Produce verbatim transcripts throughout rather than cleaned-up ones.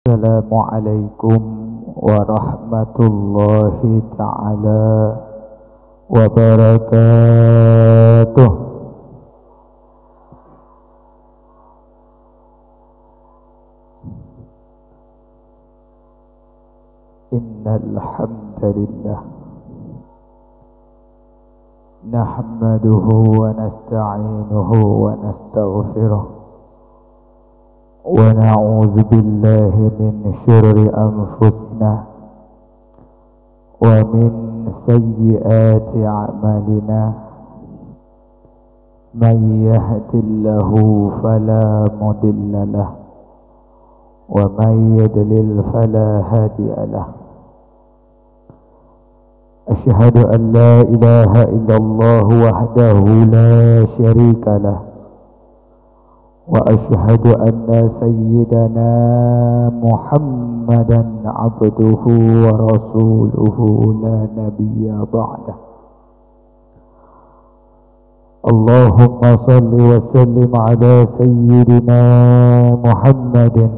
Assalamualaikum warahmatullahi taala wabarakatuh. Innal hamdalillah. Nahmaduhu wa nasta'inuhu wa nastaghfiruh. Wa na'udzu billahi min syururi anfusina wa min sayyiati a'malina. Man yahdillahu fala mudilla lah, wa man yudlil fala hadiya lah. Asyhadu an la ilaha illallah wahdahu la syarika lah, wa asyhadu anna sayyidana Muhammadan abduhu wa rasuluhu la nabiyya ba'dah. Allahumma salli wa sallim ala sayyidina Muhammadin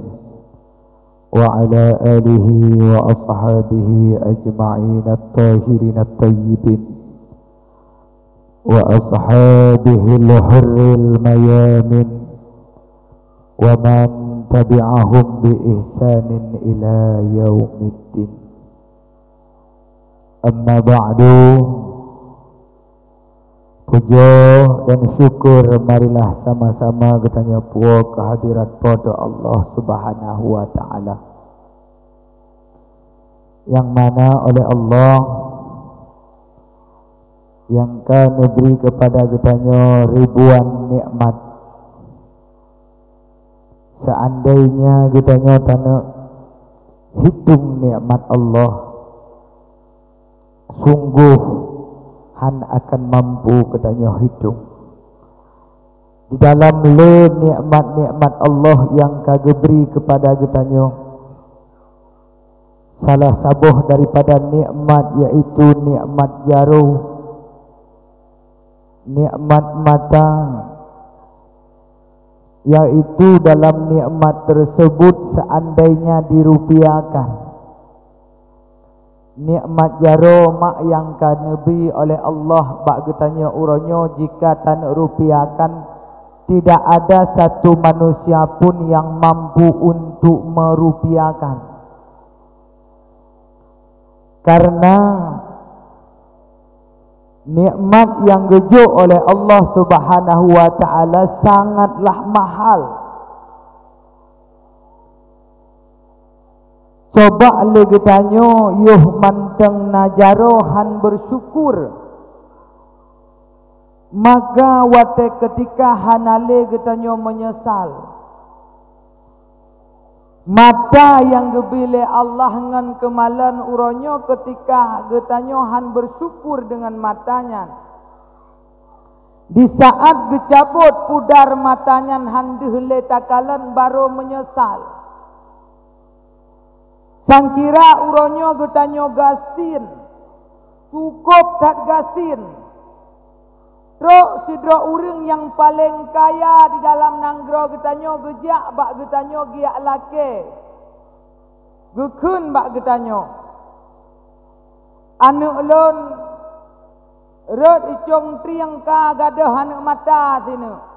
wa ala alihi wa ashabihi ajma'in at-tahirin at-tayyibin wa ashabihi al-hurril mayamin wa man tabi'ahum bi ihsanin ila yaumiddin. Amma ba'du. Puja dan syukur marilah sama-sama geutanyoe puwoe keuhadirat Po teu Allah Subhanahu wa Ta'ala, nyang mana oleh Allah nyang ka neubri keupada geutanyoe ribuan nikmat. Seandainya geutanyoe taneuk hitong nikmat Allah, sunggoh hán akan mampu geutanyoe hitong. Di dalam le nikmat-nikmat Allah nyang ka geubri keupada geutanyoe, salah saboh daripada nikmat yaitu nikmat jaroe, nikmat mata, yaitu dalam nikmat tersebut seandainya dirupiahkan, nikmat jaroe mak nyang ka neubri oleh Allah bak geutanyoe uroe nyoe jika taneuk rupiahkan, tidak ada satu manusia pun yang mampu untuk merupiahkan. Karena nikmat nyang geujok oleh Allah Subhanahu wa Ta'ala sangatlah mahal. Coba lé geutanyoe yoh mantong na jaroe hán bersyukur, maka watée keutika hana lé geutanyoe meunyeusal. Mata nyang geubri lé Allah ngon keumalon uroe nyoe keutika geutanyoe hán bersyukur deungon mata nyan. Di saat geucabot pudar mata nyan hán deuh lé takalon barô meunyeusal. Sangkira uroe nyoe geutanyoe gasien, cukôp that gasien. Trok sidroe ureuëng nyang paleng kaya di dalam nanggroe geutanyoe geujak bak geutanyoe geujak lakée. Geukheun bak geutanyoe, "Aneuëk lôn rot icong trieng ka gadôh aneuëk mata sineuk.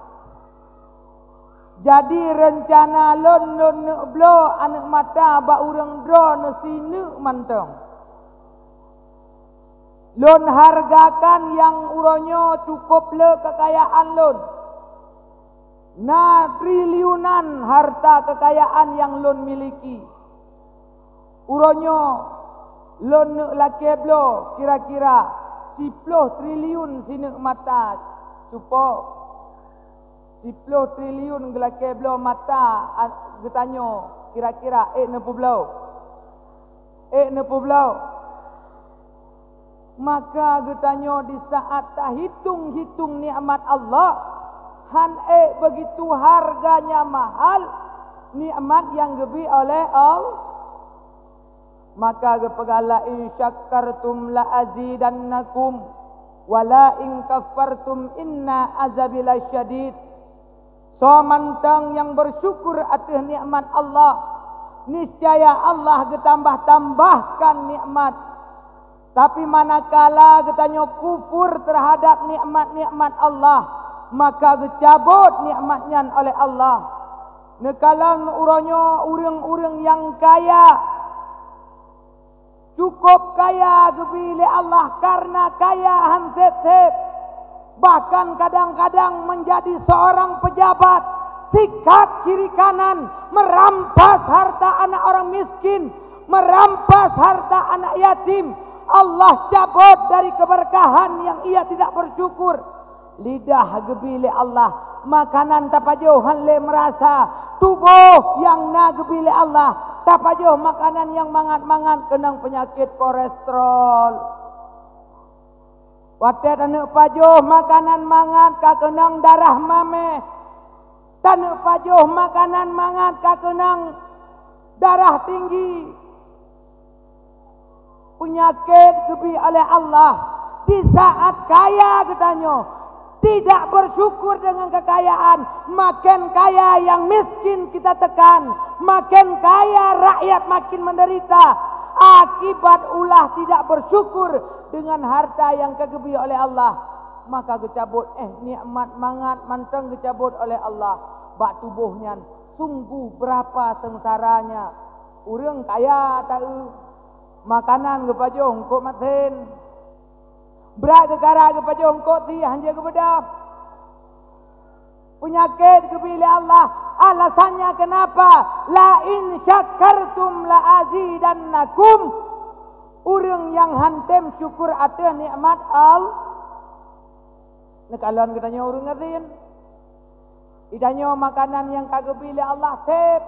Jadi reuncana lôn, lôn neuk bloe aneuëk mata bak ureuëng droeneuh sineuk mantong. Lôn hargakan nyang uroe nyoe cukôp le keukayaan lôn. Na triliunan harta keukayaan nyang lôn miliki. Uroe nyoe lôn neuk lakée bloe kira-kira siploh triliun sineuk mata cupo. Siploh triliun geulakée bloe mata a-, geutanyoe kira-kira ék neupeubloe." Ék neupeubloe. Maka geutanyoe di saat tahitong-hitong nikmat Allah, hán ék beugitu harganya mahal nikmat nyang geubri oleh Allah. Maka geupeugah, "La in syakartum la azidannakum, wa la in kafartum inna azabi lasyadid." Soe mantong nyang beusyukur ateueh nikmat Allah, Niscaya Allah geutambah-tambahkan nikmat. Tapi manakala geutanyoe kufur teuhadab nikmat-nikmat Allah, maka geucabot nikmat nyan oleh Allah. Neukalon uroe nyoe ureuëng-ureuëng nyang kaya, cukup kaya geubri lé Allah karena kaya han seb-seb. Bahkan kadang-kadang menjadi seorang pejabat, sikat kiri kanan, merampas harta anak orang miskin, merampas harta anak yatim. Allah cabot dari keberkahan yang ia tidak bersyukur. Lidah geubri lé Allah, makanan tapajoh han lé meurasa. Tuboh nyang na geubri lé Allah, tapajoh makanan nyang mangat-mangat keunong peunyakét kolesterol. Watée taneuk pajoh makanan mangat ka keunong darah mameh. Taneuk pajoh makanan mangat ka keunong darah tinggi. Peunyakét geubri oleh Allah. Di saat kaya geutanyoe tidak bersyukur dengan kekayaan, makin kaya yang miskin kita tekan, makin kaya rakyat makin menderita akibat ulah tidak bersyukur dengan harta yang ka geubri oleh Allah. Maka geucabot, eh, nikmat mangat mantong geucabot oleh Allah bak tuboh nyan. Sungguh berapa sengsaranya ureuëng kaya taeu. Makanan geupajoh eungkôt masen. Brat geukara geupajoh eungkôt sie han jeuet geubeudôh. Peunyakét geubri lé Allah. Alasannya kenapa? "La in syakartum la azidannakum." Ureuëng nyang han tem syukur ateueh nikmat Allah. Neukalon geutanyoe ureuëng gasien. Geutanyoe makanan nyang ka geubri lé Allah seb,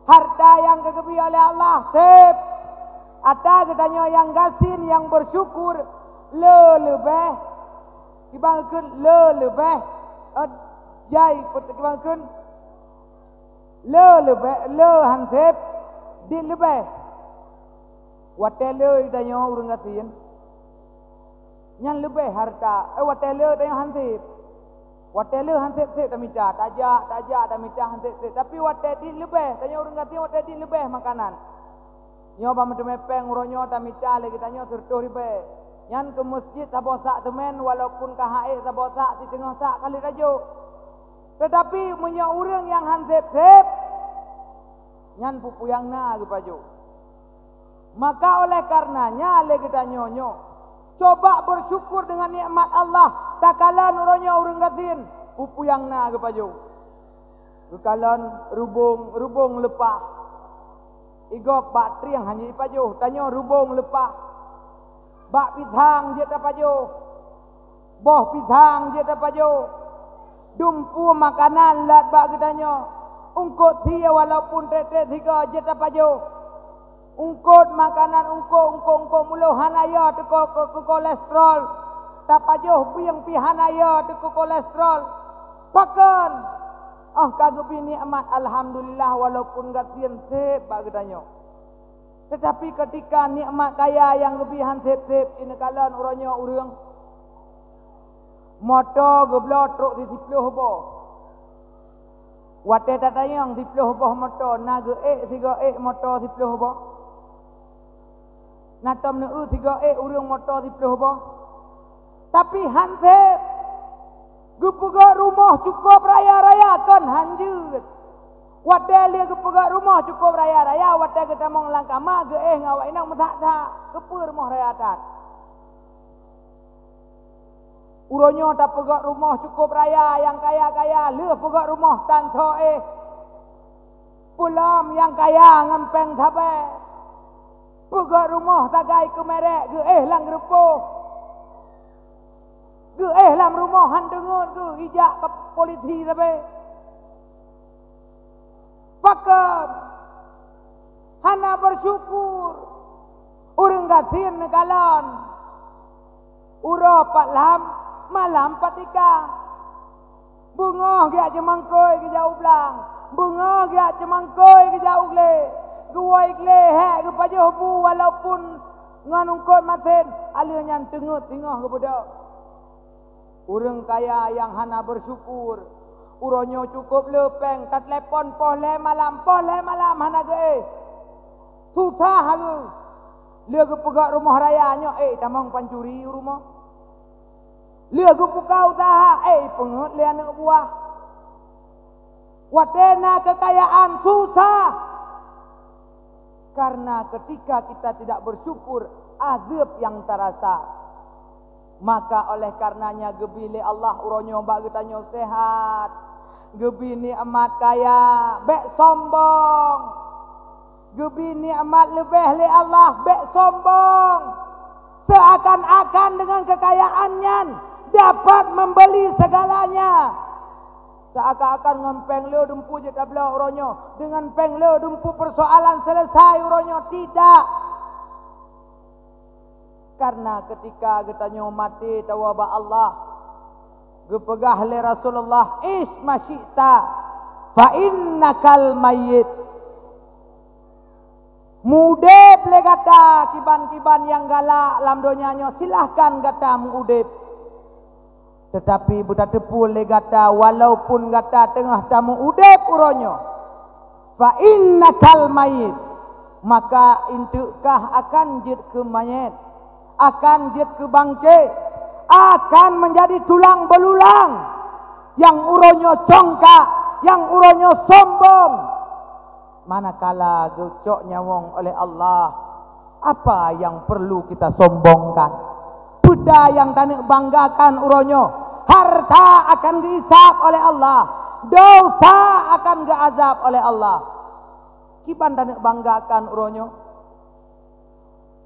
harta nyang ka geubri oleh Allah seb. Ata geutanyoe nyang gasien nyang bersyukur le leubeh, kiban kheun le leubeh, eh, jai put-, kiban kheun le leubeh, le han seb, dit leubeh. Watée le geutanyoe ureuëng gasien, nyan leubeh harta, eh, watée le tanyoe han seb. Watée le han seb-seb tamita, tajak, tajak tamita han seb-seb. Tapi watée dit leubeh, tanyoe ureuëng gasien watée dit leubeh makanan. Nyoe ban meuteumé péng uroe nyoe tamita lé geutanyoe sireutôh ribée. Nyan keu meuseujid saboh sak seumén, walaupun ka han ék saboh sak, siteungoh sak ka lheueh tajok. Teutapi meunyoe ureuëng nyang han seb-seb, nyan peue-peue nyang na geupajoh. Maka oleh karenanya lé geutanyoe nyoe, coba bersyukur dengan nikmat Allah, takalon uroe nyoe ureuëng gasien, peue-peue nyang na geupajoh. Geukalon rubông, rubông leupah. Igob bak trieng hana jipajoh, tanyoe rubông leupah. Bak pisang jeuet tapajoh. Boh pisang jeuet tapajoh. Dumpeue makanan lat bak geutanyoe. Eungkôt sie walaupun trép-trép sigoe jeuet tapajoh. Eungkôt makanan, eungkôt, eungkôt, eungkôt mulo hana yo teuko-, ko-, keu kolesterol. Tapajoh bieng pih hana yo teuko kolesterol. Pakon? Oh ka geubri nikmat, alhamdulillah, walaupun gasien seb bak geutanyoe. Teutapi keutika nikmat kaya nyang geubri han seb-seb, ineukalon uroe nyoe ureuëng, moto geubloe trok di siplôh boh. Watée tatanyong siplôh boh moto, na geuék sigoe ék moto siplôh boh? Na tom neueu sigoe ék ureuëng moto siplôh boh? Tapi han seb. Geupeugöt rumoh cukôp raya-raya kon han jeuet. Watée lheueh geupeugöt rumoh cukôp raya-raya, watée geutamong lam kama, geuéh ngon awak inong meusak-sak. Keupeue rumoh raya that? Uroe nyoe tapeugöt rumoh cukôp raya, nyang kaya-kaya lheueh peugöt rumoh tan soe éh. Peulom nyang kaya ngon péng sabe. Peugöt rumoh sagai keu merek, geuéh lam geureupoh. Geuéh lam rumoh han deungon geuh ijak keu polisi sabe. Pakon? Hana bersyukur. Ureuëng gasien neukalon. Uroe pat lam, malam pat tika. Beungoh geujak ceumangkôi geujak u blang. Beungoh geujak ceumangkôi geujak u glé. Geuwoe glé hék geupajoh bu walaupun ngon eungkôt masen, aleuh nyan teungeut singoh geubeudôh. Ureuëng kaya nyang hana bersyukur, Uroe nyoe cukup le péng, tateulepon poh lhée malam, poh lhée malam hana geuéh. Susah hareuem. Lheueh geupeugét rumoh raya nyoe, éh, tamong pancuri u rumoh. Lheueh geubuka useuha, éh, peungét lé aneuëk buah. Watée na keukayaan, susah. Karena ketika kita tidak bersyukur, azab yang terasa. Maka oleh karenanya geubi lé Allah uroe nyoe bak geutanyoe seuhat, geubi nikmat kaya, bék sombong. Geubi nikmat leubeh lé Allah, bék sombong. Seakan-akan dengan kekayaan nyan dapat membeli segalanya. Seakan-akan ngon péng le dumpeue jeuet tabloe uroe nyoe, dengan péng le dumpeue persoalan selesai uroe nyoe. Tidak. Karena ketika geutanyoe maté tawoe bak Allah, geupeugah lé Rasulullah, "Ish ma syi'ta, fa innakal mayyit." Meu-udeb lé gata kiban-kiban nyang galak lam donya nyoe, silahkan gata meu-udeb. Teutapi beutateupeue lé gata, walaupun gata teungoh tameu-udeb uroe nyoe, fa innakal mayyit, maka eunteuk kah akan jeuet keu manyét, akan jeuet keu bangke, akan meunjadi tulang beululang nyang uroe nyoe congkak, nyang uroe nyoe sombong. Manakala geucok nyawöng oleh Allah, apa yang perlu kita sombongkan? Peue nyang taneuk banggakan uroe nyoe? Harta akan geuhisab oleh Allah, dosa akan geuazab oleh Allah. Kiban taneuk banggakan uroe nyoe?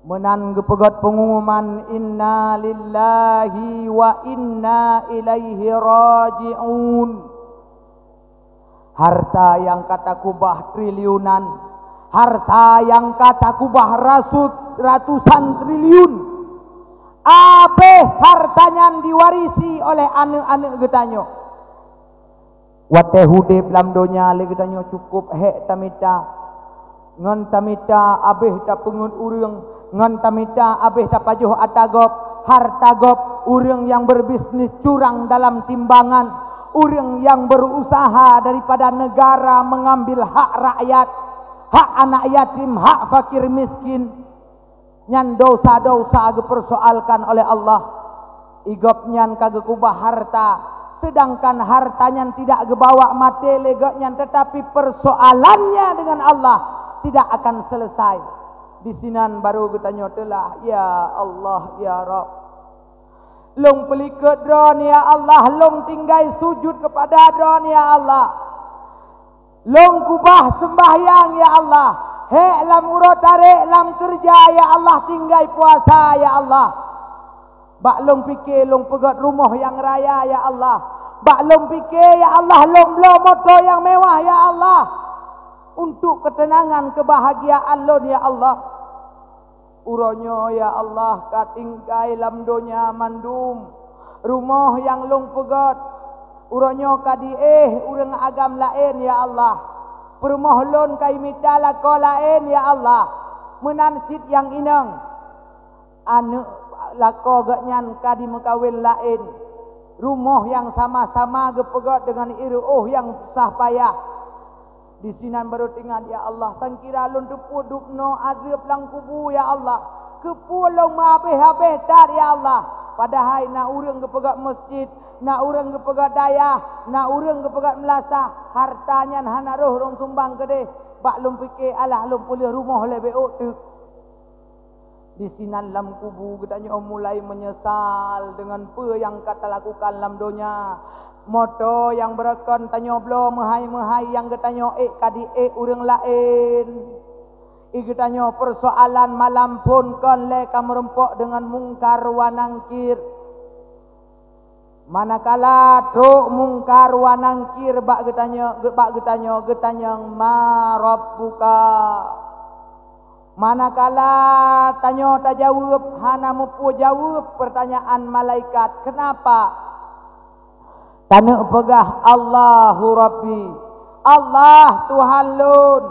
Meunan geupeugét peungumuman, "Inna lillahi wa inna ilaihi raji'un." Harta nyang ka takubah triliunan, harta nyang ka takubah rasut-, ratusan triliun, abéh harta nyan diwarisi oleh aneuëk-aneuëk geutanyoe. Watée udeb lam donya lé geutanyoe cukup hék tamita, ngon tamita abéh tapeungét ureuëng, ngon tamita abéh tapajoh ata gob, harta gob, ureuëng nyang beubisnis curang dalam timbangan, ureuëng nyang berusaha daripada negara mengambil hak rakyat, hak anak yatim, hak fakir miskin. Nyan dosa-dosa geupersoalkan oleh Allah. I gobnyan ka geukubah harta, sedangkan harta nyan tidak geubawa maté lé gobnyan, tetapi persoalannya dengan Allah tidak akan selesai. Di sinan baru geutanyoe teulah, "Ya Allah, ya Rabb, lôn peulikot Droe, ya Allah, lôn tinggai sujud kepada Droe, ya Allah." Lôn kubah seumbahyang, ya Allah. Hék lam uroe tarek lam keureuja, ya Allah, tinggai puasa, ya Allah. Bak lôn pike lôn peugét rumoh nyang raya, ya Allah. Bak lôn pike, ya Allah, lôn bloe moto nyang mewah, ya Allah. Untuk keuteunangan, keubahagiaan lôn, ya Allah. Uroe nyoe, ya Allah, ka tinggai lam donya mandum rumoh nyang lôn peugét. Uroe nyoe ka diéh ureuëng agam laén, ya Allah. Peurumoh lôn ka imita lakoe laén, ya Allah. Meunan cit nyang inong, aneuëk lakoe gobnyan ka dimeukawen laén. Rumoh nyang sama-sama geupeugét deungon ireuôh nyang susah payah. Di sinan baru teuingat, ya Allah, sangkira lôn teupeu dubnoe azeueb lam kubu, ya Allah. Keupeue lôn meuhabéh-habéh that, ya Allah. Padahai na ureuëng geupeugét meuseujid, na ureuëng geupeugét dayah, na ureuëng geupeugét meulasah. Harta nyan hana roh lôn sumbang keudeh. Bak lôn pike, alah lôn peulheueh rumoh lé beuôk teuk. Di sinan lam kubu geutanyoe mulai meunyeusal deungon peue nyang ka talakukan lam donya. Moto nyang beureukoh tanyoe bloe, meuhai-meuhai nyang geutanyoe ék ka diék ureuëng laén. I geutanyoe peusoalan malam phon kon lé ka meurumpok deungon Mungkar wa Nangkir. Manakala trok Mungkar wa Nangkir bak geutanyoe, bak geutanyoe, geutanyong, "Ma rabbuka?" Manakala tanyoe tajaweueb hana mupeue jaweueb peurtanyaan malaikat, "Keunapa?" Taneuk peugah, "Allahu Rabbi, Allah Tuhan lôn."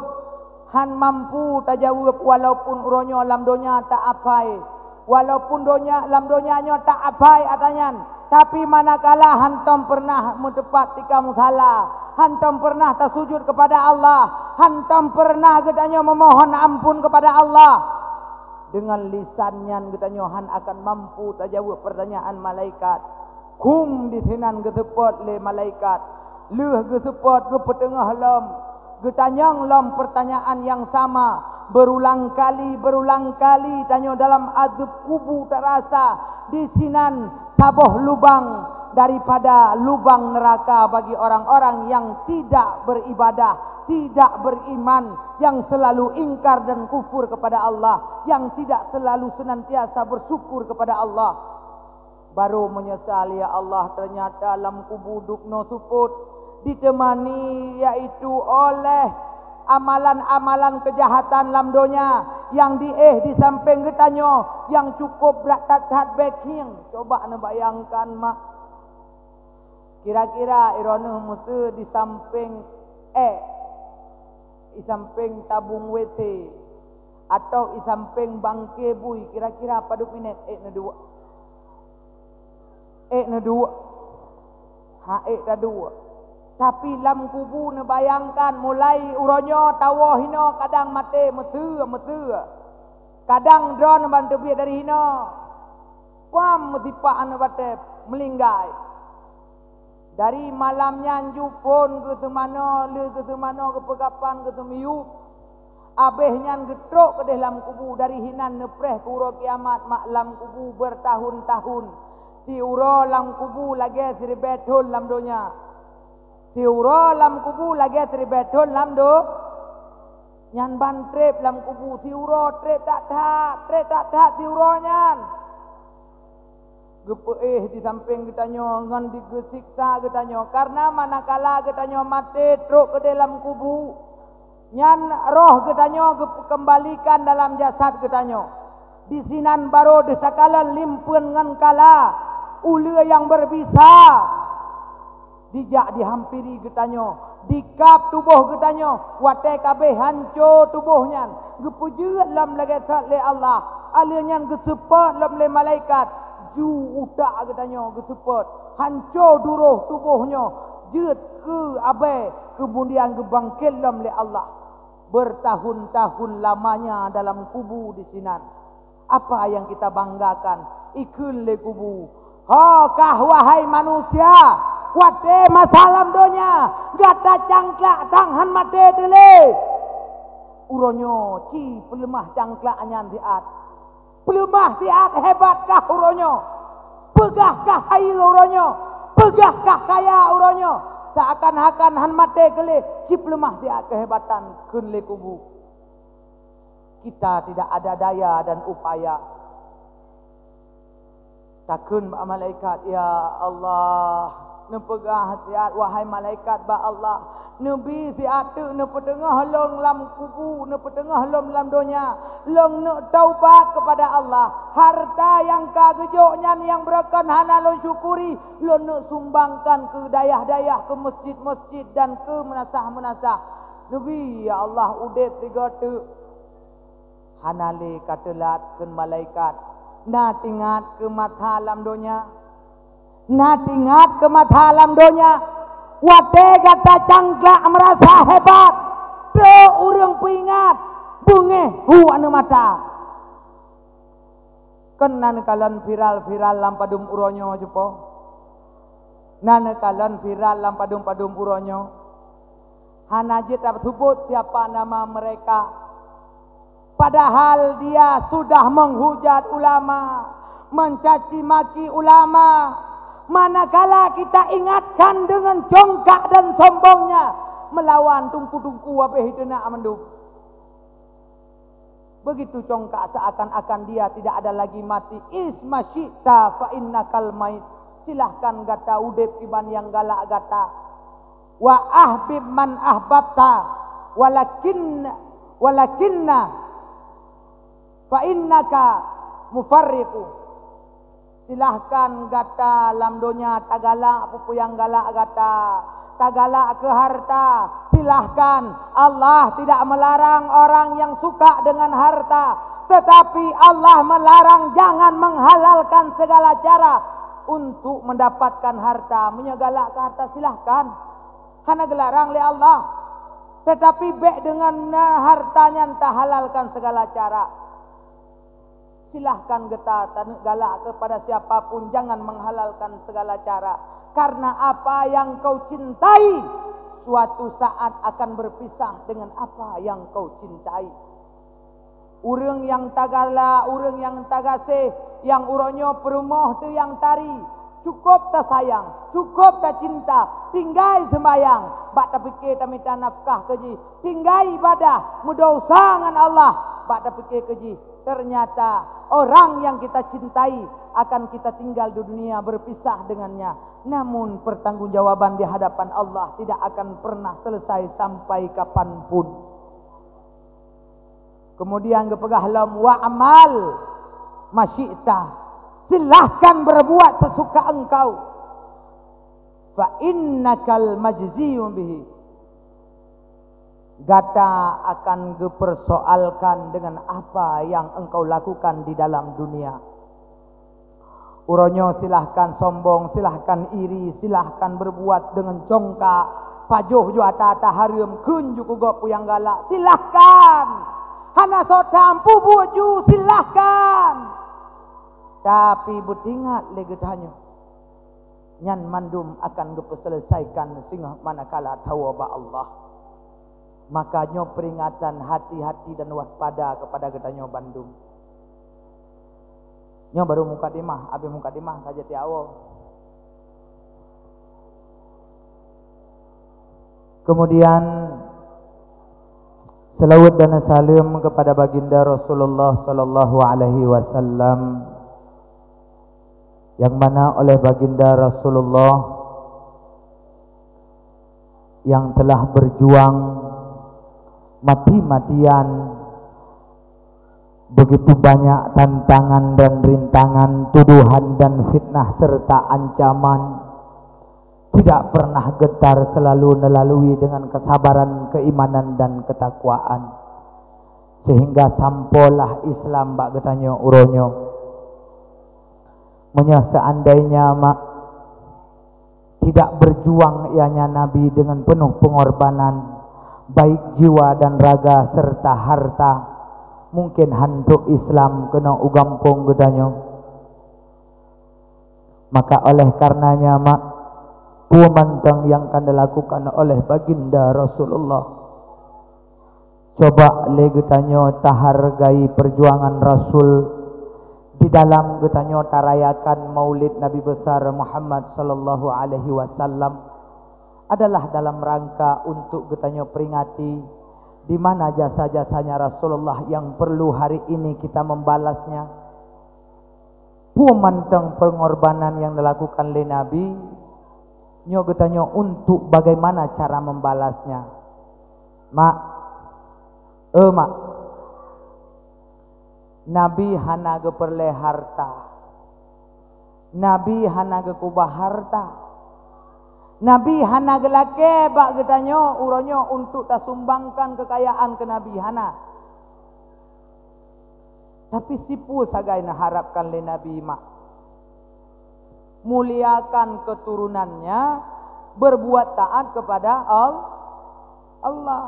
Han mampu tajaweueb walaupun uroe nyoe lam donya ta-apai. Walaupun donya, lam donya nyoe ta-apai ata nyan, Tapi manakala hantom pernah meuteupat tika musala, hantom pernah tasujut kepada Allah, hantom pernah geutanyoe memohon ampun kepada Allah, deungon lisan nyan geutanyoe han akan mampu tajaweueb pertanyaan malaikat. Khum disinan geuseupôt lé malaikat, lheueh geuseupôt geupeuteugoh lom, geutanyong lom pertanyaan nyang sama, berulang kali, berulang kali tanyoe dalam azeub kubu tarasa, disinan saboh lubang daripada lubang neraka bagi orang-orang yang tidak beribadah, tidak beriman, yang selalu ingkar dan kufur kepada Allah, yang tidak selalu senantiasa bersyukur kepada Allah. Barô meunyeusal, "Ya Allah, teunyata lam kubu dubnoe seupôt ditemani, yaitu oleh amalan-amalan keujahatan lam donya nyang diéh disampéng geutanyoe nyang cukup brat that-that bék hieng." Coba neubayangkan mak, kira-kira droeneuh meuseu disampéng ék, disampéng tabong W C, atau disampéng bangke bui, kira-kira padub minét ék neuduek? Ék neuduek? Ha, ék taduek. Tapi lam kubu neubayangkan, mulai uroe nyoe tawoe hinoe kadang maté meuteue-meuteue. Kadang droeneuh ban teubiet dari hinoe, pam meusipak aneuk batée meulinggai. Dari malam nyan ju phon geuseumanoe, lheueh geuseumanoe geupeukapan geuseumiyueb. Abéh nyan geutrok keudeh lam kubu, dari hinan neupreh keu uroe kiamat mak lam kubu beurtahun-tahun. Siuroe lam kubu lagée siribée thon lam donya. Siuroe lam kubu lagée siribée thon lam do-, nyan ban treb lam kubu, siuroe treb that-that, treb that-that siuroe nyan. Geupeuéh disampéng geutanyoe ngon digeusiksa geutanyoe, kareuna manakala geutanyoe maté trok keudeh lam kubu, nyan roh geutanyoe geupeukeumbalikan dalam jasad geutanyoe. Disinan barô deuh takalon limpeuen ngon kala, uleue nyang beubisa. Dijak dihampiri geutanyoe, dikab tuboh geutanyoe, watée ka abéh hanco tuboh nyan, geupeujeuet lom lagée sot lé Allah, alheuh nyan geuseupôt lom lé malaikat, ju utak geutanyoe geuseupôt, hanco duroh tuboh nyoe, jeuet keu abée, keumudian geubangket lom lé Allah. Beurtahun-tahun lamanya dalam kubu disinan. Apa nyang kita banggakan? Ikheun lé kubu, "Ho kah, wahai manusia, watée masa lam donya gata cangklak tan han maté teulé, uroe nyoe ci peuleumah cangklak nyan siat. Peuleumah siat hebat kah uroe nyoe? Peugah kah hayeue uroe nyoe? Peugah kah kaya uroe nyoe? Seuakan-akan han maté keu lé, ci peuleumah siat keuhebatan," kheun lé kubu. Kita tidak ada daya dan upaya. Takheun bak malaikat, "Ya Allah, neupeugah siat, wahai malaikat, bak Allah, neubi siat teuk neupeuteungoh lôn lam kubu, neupeuteungoh lôn lam donya, lôn neuk taubat keupada Allah. Harta nyang ka geujok nyan nyang beureukat hana lôn syukuri, lôn neuk sumbangkan keu dayah-dayah, keu meuseujid-meuseujid dan keu meunasah-meunasah." Neubi, "Ya Allah, udeb sigoe teuk." Hana lé ka teulat, kheun malaikat. Na teuingat keu masa lam donya? Na teuingat keu masa lam donya? Watée gata cangklak meurasa hebat, trok ureuëng peuingat, beungéh hu aneuk mata. Kon na neukalon viral-viral lam padum uroe nyoe cupo? Na neukalon viral lam padum-padum uroe nyoe? Hana jeuet taseubut siapa nama mereka. Padahal dia sudah menghujat ulama, mencaci maki ulama. Manakala kita ingatkan dengan congkak dan sombongnya melawan tungku-tungku habéh teunak mandum. Begitu congkak seakan-akan dia tidak ada lagi mati. Ish ma syi'ta fa innakal mait. Silahkan gata udeb kiban nyang galak gata. Wa ahbib man ahbabta, walakin, walakinna, fa innaka mufarriqu. Silahkan gata lam donya tagalak peue-peue nyang galak gata, tagalak keu harta, silahkan. Allah tidak melarang orang yang suka dengan harta, tetapi Allah melarang jangan menghalalkan segala cara Untuk mendapatkan harta, meunyoe galak keu harta, silahkan. Hana geularang lé Allah. Tetapi bék deungon na harta nyan tahalalkan segala cara. Silahkan gata taneuk galak kepada siapa pun, jangan menghalalkan segala cara. Karena apa yang kau cintai, suatu saat akan berpisah dengan apa yang kau cintai. Ureuëng nyang tagala, ureuëng nyang tagaséh, nyang uroe nyoe peurumoh teuh nyang tari, cukup tasayang, cukup tacinta, tinggai seumbahyang, bak tapike tamita nafkah keu jih, tinggai ibadah, meudesya ngon Allah, bak tapike keu jih. Ternyata orang yang kita cintai akan kita tinggal di dunia, berpisah dengannya. Namun pertanggungjawaban di hadapan Allah tidak akan pernah selesai sampai kapanpun. Kemudian geupeugah lom, "Wa'mal masyi'ta." Silahkan berbuat sesuka engkau. "Fa innakal majziyun bihi." Gata akan geupersoalkan dengan apa yang engkau lakukan di dalam dunia. Uroe nyoe silahkan sombong, silahkan iri, silahkan berbuat deungon congka, pajoh ju ata-ata hareuem, kheun ju keu gob peue nyang galak, silahkan. Hana soe tam peubuet ju, silahkan. Tapi beutingat lé geutanyoe, nyan mandum akan geupeuselesaikan singoh manakala tawoe bak Allah. Maka nyoe peringatan, hati-hati dan waspada kepada geutanyoe bandum. Nyoe baru mukadimah, habéh mukadimah ka jeuet awoe. Kemudian, selawat dan salam kepada Baginda Rasulullah sallallahu alaihi wasallam, yang mana oleh Baginda Rasulullah yang telah berjuang mati-matian begitu banyak tantangan dan rintangan, tuduhan dan fitnah serta ancaman, tidak pernah gentar, selalu melalui dengan kesabaran, keimanan dan ketakwaan, sehingga sampoelah Islam bak geutanyoe uroe nyoe. Meunyoe seandainya mak tidak berjuang ianya Nabi dengan penuh pengorbanan, baik jiwa dan raga serta harta, mungkin hantok Islam keunoe u gampông geutanyoe. Maka oleh karenanya mak, peue mantong nyang ka dilakukan oleh Baginda Rasulullah, coba lé geutanyoe tahargai perjuangan Rasul di dalam geutanyoe tarayakan Maulid Nabi Besar Muhammad sallallahu alaihi wasallam adalah dalam rangka untuk geutanyoe peringati di mana jasa-jasanya Rasulullah yang perlu hari ini kita membalasnya. Peue mantong pengorbanan yang dilakukan lé Nabi, nyoe geutanyoe untuk bagaimana cara membalasnya. Mak, eh mak, Nabi hana geupeureulée harta. Nabi hana geukubah harta. Nabi hana geulakée bak geutanyoe uroe nyoe untuk tasumbangkan keukayaan keu Nabi, hana. Tapi sipeue sagai neuharapkan lé Nabi mak? Muliakan keuturunannya, berbuat taat kepada Al-, Allah.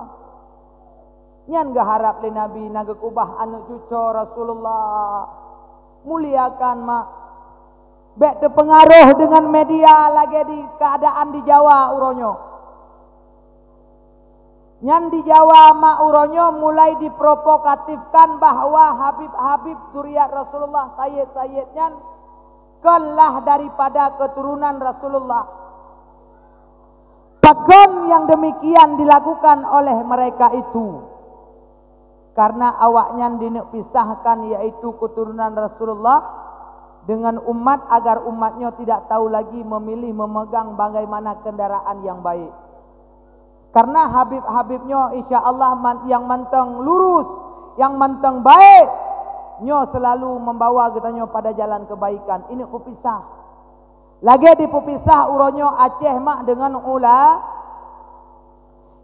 Nyan geuharap lé Nabi na geukubah aneuëk cucoe Rasulullah. Muliakan mak. Bék teupeungaroh deungon media lagée di keuadaan di Jawa uroe nyoe. Nyan di Jawa mak uroe nyoe mulai diprovokatifkan bahwa habib-habib zuriat Rasulullah, sayyid-sayyid nyan kon lah daripada keuturunan Rasulullah. Pakon nyang demikian dilakukan oleh mereka itu? Karena awaknyan dineuk pisahkan, yaitu keuturunan Rasulullah, dengan umat, agar umat nyoe tidak tahu lagi memilih memegang bagaimana kendaraan yang baik. Karena habib-habib nyoe, insya Allah, man-, nyang mantong lurus, nyang mantong baik, nyoe selalu membawa geutanyoe pada jalan kebaikan. Ineuk peupisah. Lagée dipeupisah uroe nyoe Aceh mak deungon ula-,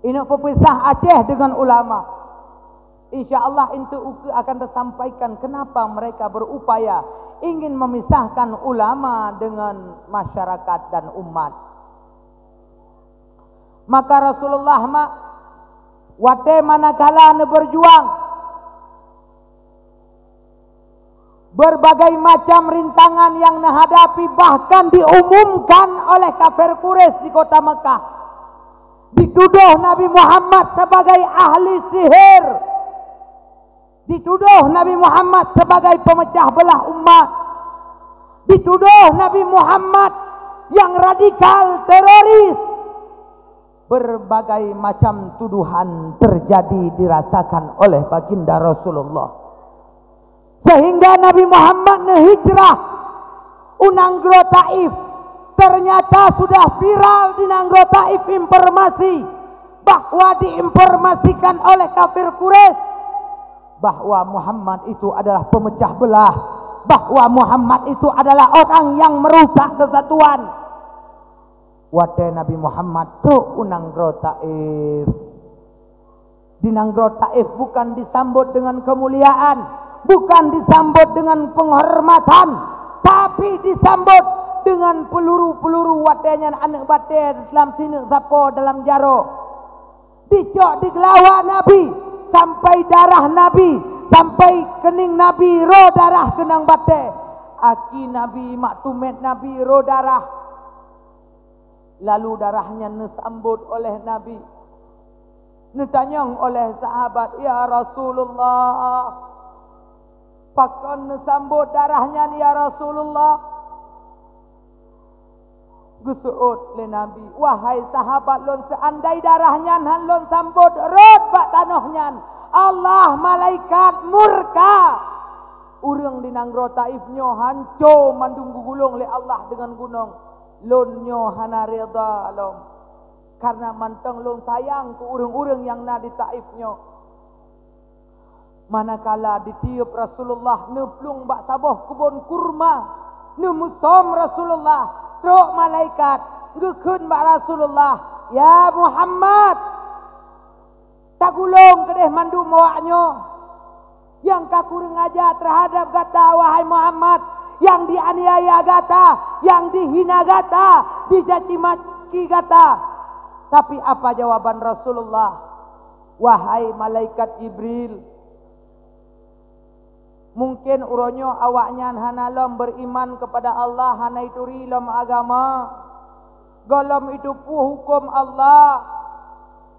ineuk peupisah Aceh deungon ulama. Insya Allah, itu ukeue akan tersampaikan kenapa mereka berupaya ingin memisahkan ulama dengan masyarakat dan umat. Maka Rasulullah mak, watée manakala neuberjuang, berbagai macam rintangan yang neuhadapi, bahkan diumumkan oleh kafir Quraisy di kota Mekah. Dituduh Nabi Muhammad sebagai ahli sihir. Dituduh Nabi Muhammad sebagai pemecah belah umat. Dituduh Nabi Muhammad yang radikal, teroris. Berbagai macam tuduhan terjadi, dirasakan oleh baginda Rasulullah. Sehingga Nabi Muhammad neuhijrah u nanggroe Taif. Ternyata sudah viral di nanggroe Taif informasi bahwa diinformasikan oleh kafir Quraisy bahwa Muhammad itu adalah pemecah belah, bahwa Muhammad itu adalah orang yang merusak kesatuan. Watée Nabi Muhammad trok u nanggroe Taif, di nanggroe Taif bukan disambot dengan kemuliaan, bukan disambot dengan penghormatan, tapi disambot dengan peluru-peluru watée nyan, aneuk batée dalam sineuk sapo dalam jaroe. Dicok, digeulawa Nabi, sampai darah Nabi, sampai keuning Nabi rô darah keunong batée. Aki Nabi, mak tumet Nabi rô darah. Lalu darah nyan neusambot oleh Nabi. Neutanyong oleh sahabat, "Ya Rasulullah, pakon neusambot darah nyan, ya Rasulullah?" Geuseuôt lé Nabi, "Wahai sahabat lôn, seuandai darah nyan han lôn sambot rhot bak tanoh nyan, Allah malaikat murka. Ureuëng di nanggroe Taif nyoe hanco mandum geugulong lé Allah deungon gunong. Lôn nyoe hana reda lom, kareuna mantong lôn sayang keu ureuëng-ureuëng nyang na di Taif nyoe." Manakala ditiup Rasulullah neuplueng bak saboh keubon kurma, neumusom Rasulullah, trok malaikat geukheun bak Rasulullah, "Ya Muhammad, tagulong keudeh mandum awak nyoe nyang ka kureueng aja teuhadab gata, wahai Muhammad, nyang dianiaya gata, nyang dihina gata, dicaci maki gata." Tapi apa jawaban Rasulullah? "Wahai malaikat Jibril, mungken uroe nyoe awaknyan hana lom beriman kepada Allah, hana ituri lom agama, gohlom itupeue huköm Allah.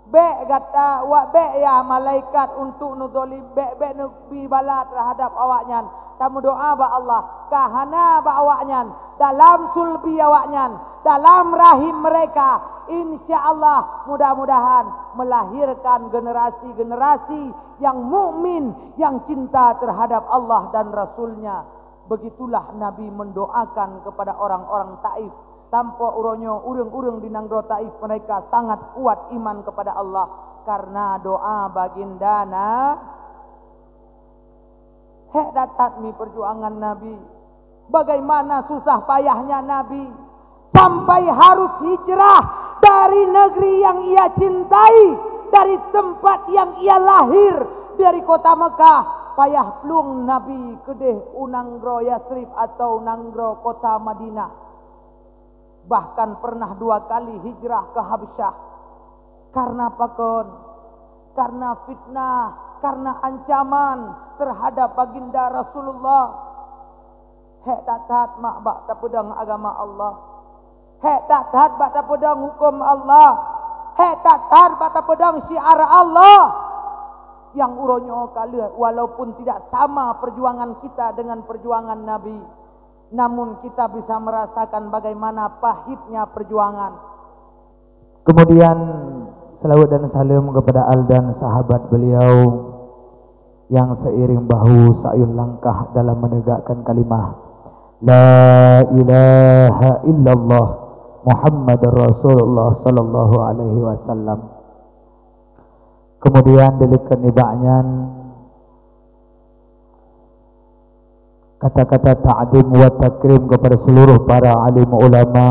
Bék gata, wak bék ya malaikat untuk neuzolim, bék, bék neubi bala terhadap awaknyan. Tameudoa bak Allah, ka hana bak awaknyan, dalam sulbi awaknyan, dalam rahim mereka, insya Allah, mudah-mudahan melahirkan generasi-generasi yang mukmin, yang cinta terhadap Allah dan Rasul-Nya." Begitulah Nabi mendoakan kepada orang-orang Taif. Sampoe uroe nyoe ureuëng-ureuëng di nanggroe Taif mereka sangat kuat iman kepada Allah karena doa baginda Na-, Hék that-that mi perjuangan Nabi. Bagaimana susah payahnya Nabi sampai harus hijrah dari negeri yang ia cintai, dari tempat yang ia lahir, dari kota Mekah. Payah plueng Nabi keudeh u nanggroe Yasrib atau nanggroe kota Madinah. Bahkan pernah dua kali hijrah ke Habsyah. Karena pakon? Karena fitnah, karena ancaman terhadap baginda Rasulullah. Hék that-that mak bak tapeudong agama Allah. Hék that-that bak tapeudong huköm Allah. Hék that-that bak tapeudong syiar Allah. Nyang uroe nyoe ka lheueh, walaupun tidak sama perjuangan kita dengan perjuangan Nabi, namun kita bisa merasakan bagaimana pahitnya perjuangan. Kemudian, selawat dan salam kepada al dan sahabat beliau yang seiring bahu sayun langkah dalam menegakkan kalimah La ilaha illallah Muhammadur Rasulullah sallallahu alaihi wasallam. Kemudian, dileukat nibak nyan, kata-kata ta'zim wa takrim kepada seluruh para alim ulama,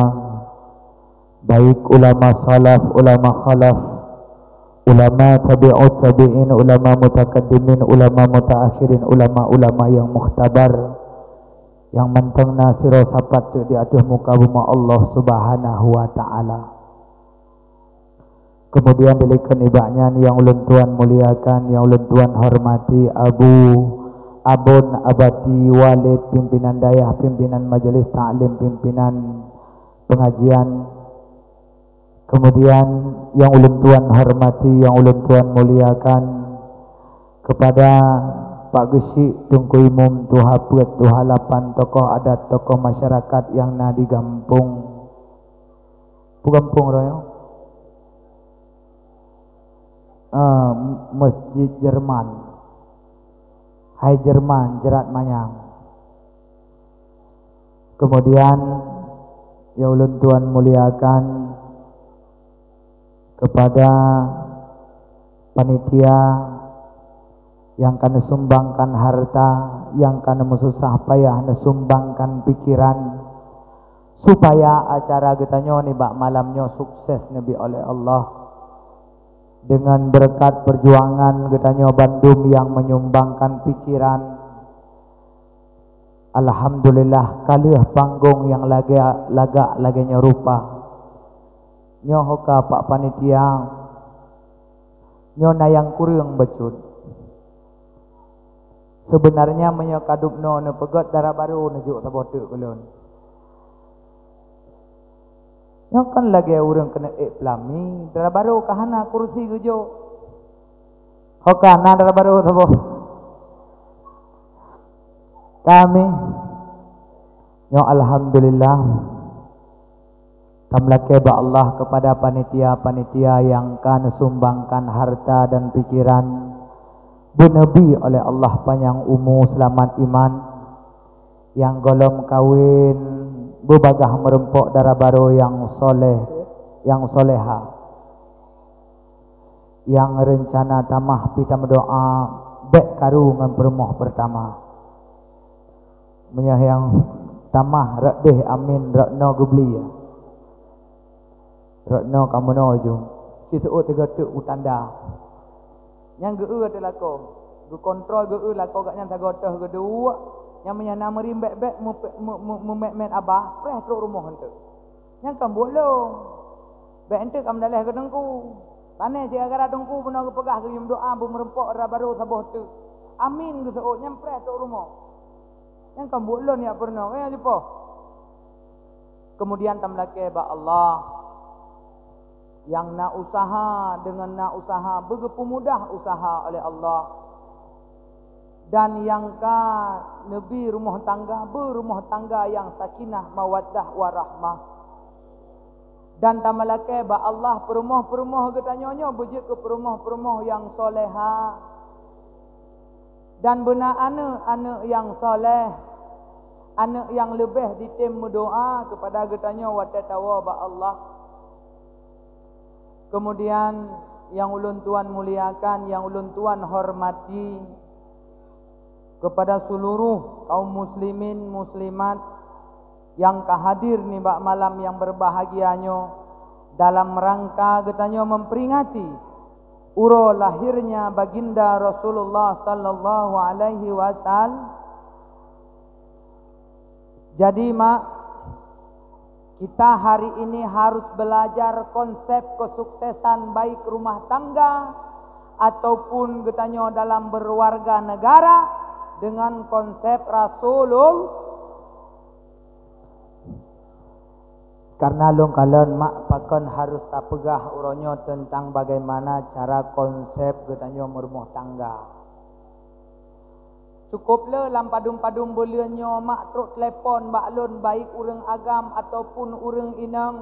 baik ulama salaf, ulama khalaf, Ulama tabi'ut tabi'in, ulama mutakaddimin, ulama mutaakhirin, ulama-ulama yang mukhtabar, yang mantong na sidroe sapat teuk di ateueh muka bumoe Allah Subhanahu wa Ta'ala. Kemudian dilikot nibak nyan nyang ulôn tuan muliakan, nyang ulôn tuan hormati Abu Abon Abati Walid, pimpinan dayah, pimpinan majelis taklim, pimpinan pengajian. Kemudian nyang ulôn tuan hormati, nyang ulôn tuan muliakan, kepada Pak Geuchik, Teungku Imum, Tuha Peuet, Tuha Lapan, tokoh adat, tokoh masyarakat nyang na di gampông. Peue gampông roh nyoe? Ah, Masjid Jerman. Hai Jerman, jeurat manyang. Kemudian, nyang ulôn tuan muliakan kepada panitia nyang ka neusumbangkan harta, nyang ka neumeususah payah neusumbangkan pikiran, supaya acara geutanyoe nibak malam nyoe sukses neubi oleh Allah. Deungon beureukat peujuangan geutanyoe bandum nyang meunyumbangkan pikiran, alhamdulillah, ka lheueh panggong nyang lagée, lagak lagée nyoe rupa. Nyoe ho ka Pak Panitia, nyoe na nyang kureueng bacut. Seubeunarnya meunyoe ka dubnoe neupeugét dara barô neujok saboh teuk keu lôn. Nyoe kan lagée ureuëng keuneuk ék peulami, dara barô ka hana kursi geujok. Ho ka na dara barô saboh? Kami. Nyoe alhamdulillah. Tameulakée bak Allah kepada panitia-panitia nyang ka neusumbangkan harta dan pikiran, beuneubi oleh Allah panyang umu, seulamat iman, nyang gohlom kawen beubagaih meureumpok dara barô nyang soleh, nyang soleha, nyang reuncana tamah pih tameudoá bék karu ngon peurumoh peurtama. Meunyoe nyang tamah rot deh amin, rot noe geubli. Rot noe ka meunoe ju. Siseuôt sigoe teuk u tanda. Nyang geu-eu ateueh lakoe, geukontrol geu-eu lakoe gobnyan sagoe teuh geuduek, nyang meunyoe na meurimbék-bék meupe-, meu-, meu-, meumét-mét abah, preh trok rumoh eunteuk. Nyang ka buet lôn. Bék eunteuk ka meudaleh keu teungku. Pané cit gara-gara teungku bunoe geupeugah geuyue meudoá beumeureumpok dara barô saboh teuk. Amin geuseuôt, nyan preh trok rumoh. Nyang ka buet lôn jak peurunoe, nyang jipoh. Kemudian tameulakée bak Allah. Nyang na useuha deungon na useuha beugeupeumudah useuha oleh Allah. Dan nyang ka neubi rumoh tangga, beu rumoh tangga nyang sakinah, mawaddah, warahmah. Dan tameulakée bak Allah peurumoh-peurumoh geutanyoe nyoe beujeuet keu peurumoh-peurumoh nyang soleha. Dan beuna aneuëk-aneuëk nyang soleh, aneuëk nyang leubeh jitem meudoá keupada geutanyoe watée tawoe bak Allah. Keumudian, nyang ulôn tuan muliakan, nyang ulôn tuan hormati, keupada seuluroh kaum muslimin muslimat nyang ka hadir nibak malam nyang beubahgia nyoe, dalam rangka geutanyoe memperingati uroe lahirnya Baginda Rasulullah sallallahu alaihi wasallam. Jadi, mak, kita hari ini harus belajar konsep kesuksesan baik rumah tangga ataupun geutanyoe dalam berwarga negara dengan konsep Rasulul-, karena lôn kalon mak pakon harus tapeugah uroe nyoe teuntang bagaimana cara konsep geutanyoe meurumoh tangga. Cukup le lam padum-padum buleuen nyoe mak trok telepon bak lôn, baik ureuëng agam ataupun ureuëng inong,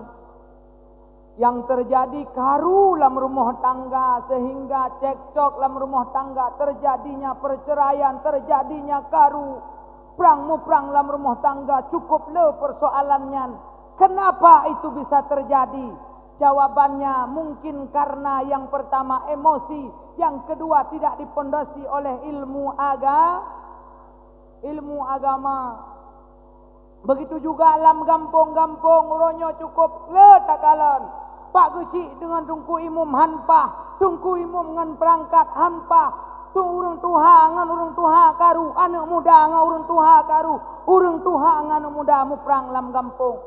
nyang teujadi karu lam rumoh tangga, sehingga cekcok lam rumoh tangga, teujadinya perceraian, teujadinya karu, prang-muprang lam rumoh tangga. Cukup le persoalan nyan. Kenapa itu bisa terjadi? Jawabannya mungkin karena yang pertama emosi, yang kedua tidak dipondasi oleh ilmu aga-, ilmu agama. Begitu juga lam gampông-gampông, uroe nyoe cukup le takalon. Pak geuchik deungon Teungku Imum han paih, Teungku Imum ngon peurangkat han paih, tu ureuëng tuha ngon ureuëng tuha karu, aneuëk muda ngon ureuëng tuha karu, ureuëng tuha ngon aneuëk muda muprang lam gampông.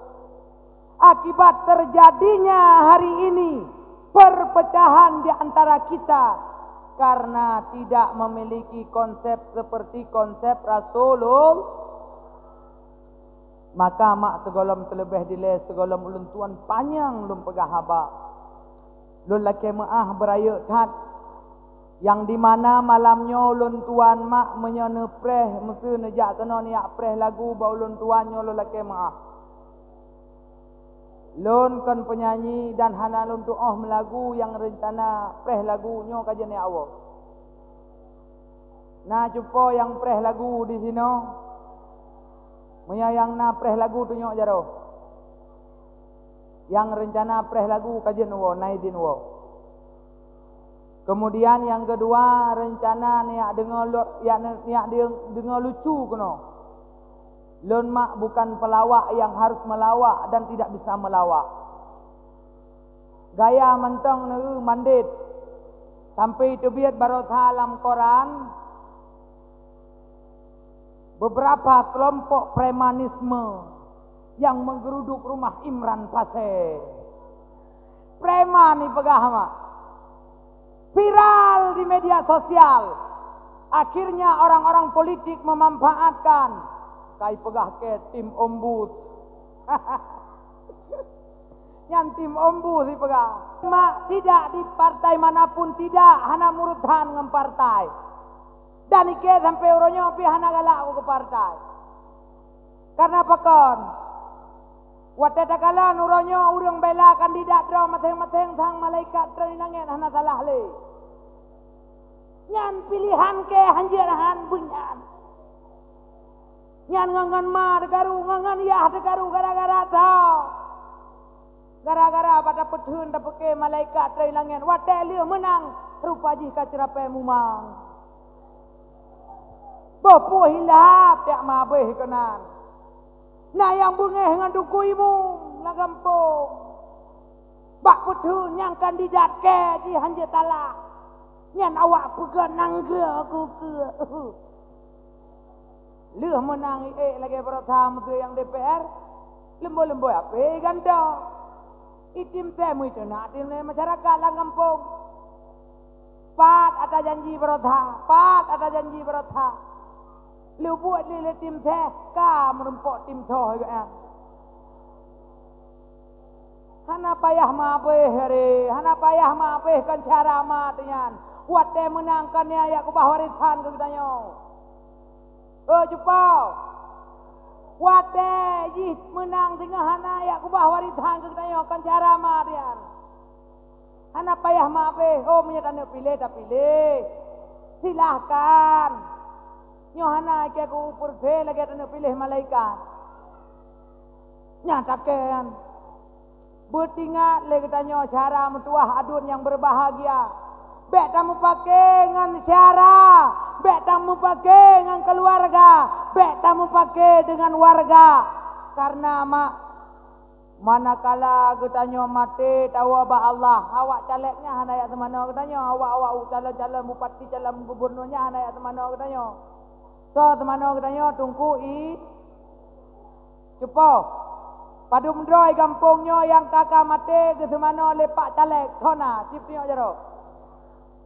Akibat terjadinya hari ini perpecahan di antara kita karena tidak memiliki konsep seperti konsep Rasulullah. Maka mak sigohlom teuleubeh dilée sigohlom ulôn tuan panyang lôn peugah haba. Lôn lakée meuáh beurayeuk that, nyang dimana malam nyoe ulôn tuan mak meunyoe neupreh, meuseu neujak keunoe neujak preh lagu bak ulôn tuan nyoe lôn lakée meuáh. Lôn kon peunyanyi dan hana lôn tuoh meulagu nyang reuncana preh lagu nyoe ka jeuet neujak woe. Na cupo nyang preh lagu di sinoe? Meunyoe nyang na preh lagu tunyok jaroe. Nyang reuncana preh lagu ka jeuet neuwoe, na idin woe. Keumudian nyang keudua, reuncana neujak deungoe lo-, jak ne-, neujak deung-, deungoe lucu keunoe. Lôn mak bukan pelawak nyang harus melawak dan tidak bisa melawak. Gaya mantong neu mandét. Sampai teubiet barosa lam koran, beberapa kelompok premanisme yang menggeruduk rumah Imran Pasé. Preman ipeugah mak. Viral di media sosial. Akhirnya orang-orang politik memanfaatkan. Kai peugah ke tim ombus. Nyan tim ombus ipeugah. Mak tidak di partai manapun tidak, hana murut han ngon partai. Dan ikei sampai uroe nyoe pih hana galak keu partai. Karena pakon? Watée takalon uroe nyoe ureuëng bela kandidat droe maséng-maséng sang malaikat droe di langét hana salah lé. Nyan pilihan keu hanjeuet han beunyan. Nyan ngon-ngon ma teugaru, ngon-ngon yah teugaru gara-gara tho. Gara-gara bak tapeutheun tapeuke malaikat dari langét, watée lheueh meunang, rupa jih ka ceurapée mumang. Boh puih ilap tiak mabéh keunan. Na nyang beungéh ngon dukui mu lam gampông. Bak peutheun nyang kandidat kée jih hanjeuet talah. Nyan awak peugah nanggroe kukeue. Lheueh meunang iék lagée baroesa meuseu nyang D P R, leumboi-leumboi apé ganda. Itim tée meuiteunak tim lé masyarakat lam gampông. Pat ata janji baroesa, pat ata janji baroesa. Leubuet lé, lé tim tée ka meurumpok tim tho geuh nyan. Hana payah mabéh, hana payah mabéh kon cara mat nyan. Watée meunang kon nyan jak keubah warisan keu geutanyoe. Oh, cupo. Watée jih meunang singoh hana jak keubah warisan keu geutanyoe kon cara mat nyan. Hana payah mabéh, oh, meunyoe taneuk piléh, tapiléh. Silahkan. Nyoe hana ikée keu upeurse lagée taneuk piléh malaikat. Nyan takée nyan. Beutingat lé geutanyoe syara meutuwah aduen nyang beubahgia. Bék tamupake ngon syara, bék tamupake ngon keuluwarga, bék tamupake deungon warga. Kareuna ma-, manakala geutanyoe maté tawoe bak Allah, awak caleg nyan hana jak seumanoe geutanyoe, awak-awak calon-calon bupati, calon gubunur nyan hana jak seumanoe geutanyoe. Soe seumanoe geutanyoe? Teungku I Cupo, padum droe gampông nyoe nyang ka-ka maté geuseumanoe lé pak caleg, soe na, cit pinyok jaroe.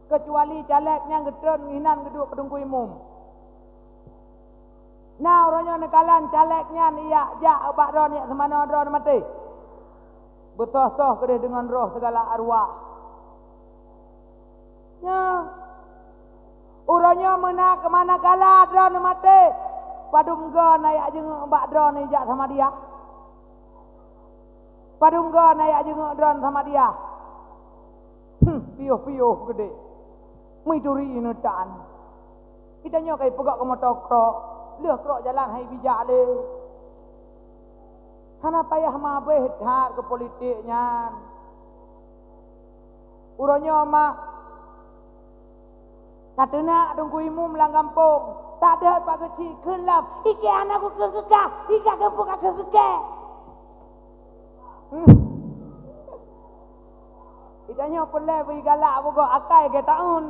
Keucuali caleg nyang geutreun inan geuduek keu teungku imum. Na uroe nyoe neukalon caleg nyan ijak jak bak droeneuh seumanoe droeneuh maté. Beusoh-soh keudeh deungon roh sigala arwah. Nyoe, uroe nyoe meuna keumanakala droeneuh maté, padum goe na jak jeungeuk bak droeneuh jak Samadiyah? Padum goe na jak jeungeuk droeneuh Samadiyah? Hmm, piôh-piôh keudeh. Meuturi neutan. Geutanyoe ka ipeugah keu moto krok, lheueh krok jalan hai bijak lé. Hana payah mabéh that keu politik nyan. Uroe nyoe mak, tateunak teungku imum lam gampông, tadeuet bak geuchik kheun lom, "Ikée hana kukheun keu kah, ikah keupeue kakheun keu kée." Geutanyoe peureulée bri galak beugob akai geutanyoe.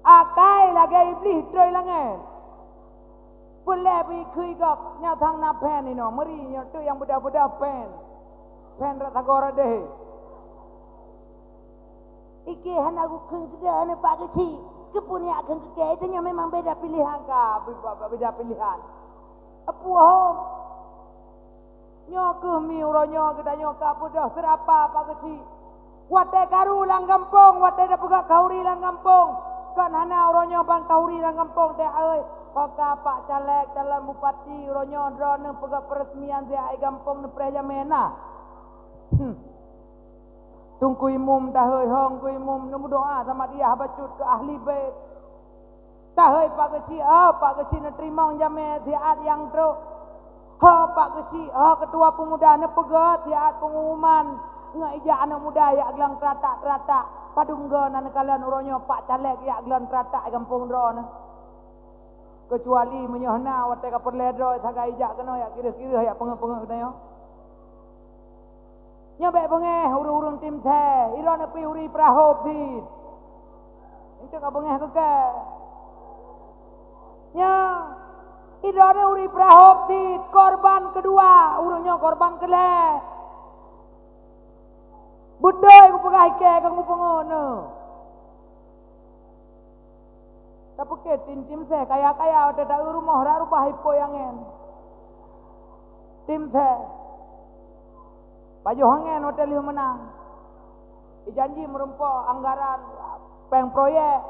Akai lagée Iblih trôi langét. Peureulée bri kheun gob nyoe thang na phén inoe, meuri nyoe teuk nyang beudôh-beudôh phén. Phén rot sagoe rot deh. Iké hana geukheun keudeh aneuk Pak Geuchik, keupeue neujak kheun keu kèe, tanyoe memang beda pilihan ka, beda pilihan. Apu hom. Nyoe kheueh mi uroe nyoe geutanyoe ka beudôh seurapa Pak Geuchik. Watée karu lam gampông, watée tapeugah khauri lam gampông, kon hana uroe nyoe ban khauri lam gampông teuh, ai. Ho ka Pak Caleg, calon bupati, uroe nyoe droeneuh peugah peureusmian siat gampông neupreh jamé na. Hmm. Teungku Imum tahôi, ho Teungku Imum neumeudoá sama dia bacut keu ahli bait. Tahôi Pak Geuchik, oh, Pak Geuchik neuteurimong jamé siat nyang trok. Ho Pak Geuchik, ho keutua peumuda neupeugah siat peungumuman ngon ijak aneuk muda jak glöng teuratak-teuratak. Padum go na neukalon uroe nyoe Pak Caleg jak glöng teuratak gampông droeneuh. Keucuali meunyoe na watée ka peureulée droe sagai ijak keunoe jak kireuh-kireuh jak peungeuh-peungeuh geutanyoe. Nyoe bék beungéh ureuëng-ureuëng Timsé, droeneuh pih uri peurahop cit. Eunteuk ka beungéh keu kèe. Nyoe, droeneuh uri peurahop cit, korban keudua, ureuëng nyoe korban keulhée. Beutôi kupeugah ikèe keu mupeungon neuh. Tapiké Tim-Timsé kaya-kaya watée ta-eu rumoh rot rubah ipôi angén. Timsé pajoh angén watée lheueh meunang. Ijanji meurumpok anggaran péng proyek.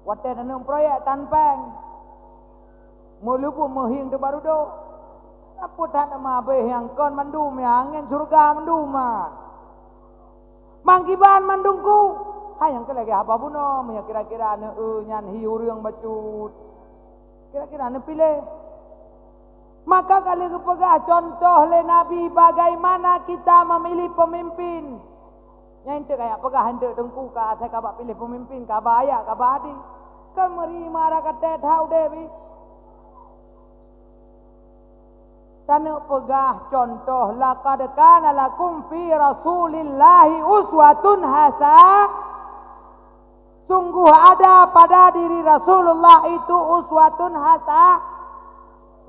Watée taneuk proyek tan péng. Meuleubu meuhieng teubarudôk. Peue that ma abéh nyang kon mandum nyang angén syeuruga mandum mat. Mangkiban mandum ku, hai nyang keu lagée haba bunoe, meunyoe kira-kira neu-eu nyan hi ureuëng bacut. Kira-kira neupiléh. Maka ka lheueh geupeugah contoh lé Nabi bagaimana kita memilih pemimpin. Nyan eunteuk kajak peugah eunteuk teungku ka asai ka bak piléh pemimpin, ka ba ayat, ka ba hadis. Kan meuri mara ka tét that udeb jih. Taneuk peugah contoh, "Laqad kana lakum fi Rasulillahi uswatun hasa-," Sungguh ada pada diri Rasulullah itu uswatun hasa-,